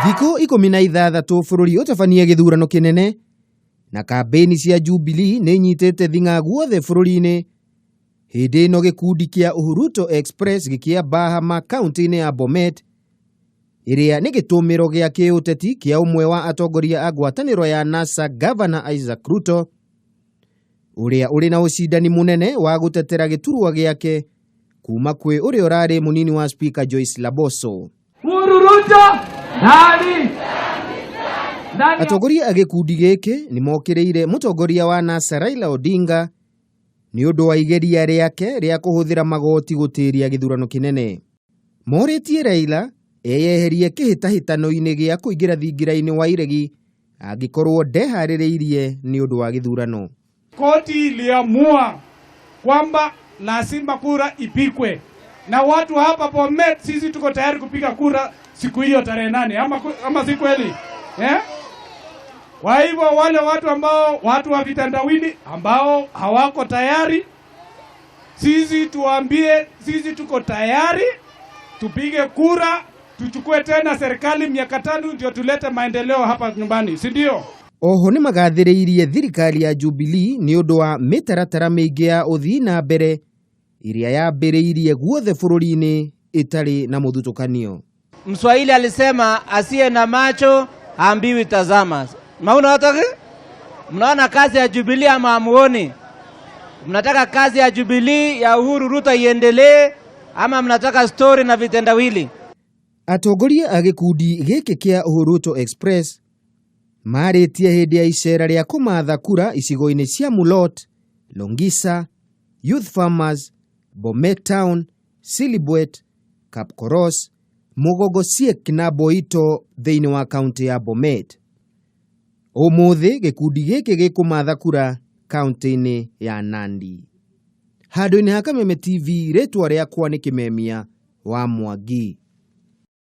Thikũ 16 bũrũri ũtabanie gĩthurano kĩnene na kambĩini cia Jubilee nĩ inyitĩte thing'a guothe bũrũri-inĩ. Hĩndĩ ĩno gĩkundi kĩa Uhuruto Express gĩkĩamba hama kaunti-inĩ ya Bomet ĩrĩa nĩ gĩtũmĩro gĩa kĩũteti kĩa ũmwe wa atongoria a ngwatanĩro ya NASA Gavana Isaac Ruto ũrĩa ũrĩ na ũcindani mũnene wa gũtetera gĩturwa gĩake kuma kwĩ ũrĩa ũrarĩ mũnini wa Speaker Joyce Laboso. Uhuru Ruto ndani ndani. Atongoria a gĩkundi gĩkĩ nĩ mokĩrĩire mũtongoria wa NASA Raila Odinga nĩ ũndũ wa igeria rĩake rĩa kũhũthĩra magoti gũtĩria gĩthurano kĩnene. Morĩtie Raila eyeherie kĩhĩtahĩtano-inĩ gĩa kũingĩra thingira-inĩ wa iregi angĩkorwo ndeharĩrĩirie nĩ ũndũ wa gĩthurano. Koti iliamua kwamba lazima kura ipikwe na watu hapa Bomet, sisi tuko tayari kupiga kura siku hiyo tarehe 8, ama si kweli eh? Kwa hivyo wale watu ambao watu wa vitandawili ambao hawako tayari, sisi tuambie, sisi tuko tayari tupige kura, tuchukue tena serikali miaka 5 ndio tulete maendeleo hapa nyumbani, si ndio? Oho nĩ magathĩrĩirie thirikari ya Jubilee nĩ ũndũ wa mĩtaratara mĩingĩ ya ũthii na mbere ĩrĩa yambĩrĩirie guothe bũrũri-inĩ ĩtarĩ na mũthutũkanio. Mswahili alisema asiye na macho haambiwi tazama. Mauna watoke? Mnaona kazi ya Jubilee ama hamuoni? Mnataka kazi ya Jubilee ya Uhuru Ruto iendelee ama mnataka story na vitendawili? Atongoria a gĩkundi gĩkĩ kĩa Uhuruto Express marĩtie hĩndĩ ya icera rĩa kũmatha kura icigo-inĩ cia Mulot, Longisa, Youth Farmers, Bomet Town, Silibwet, Kapkoros, Mogogosiek na Boito thĩinĩ wa kaunti ya Bomet. Ũmũthĩ gĩkundi gĩkĩ gĩkũmatha kura kaunti-inĩ ya Nandi. Handũ-inĩ ha Kameme TV, rĩtwa rĩakwa nĩ Kĩmemia wa Mwangi.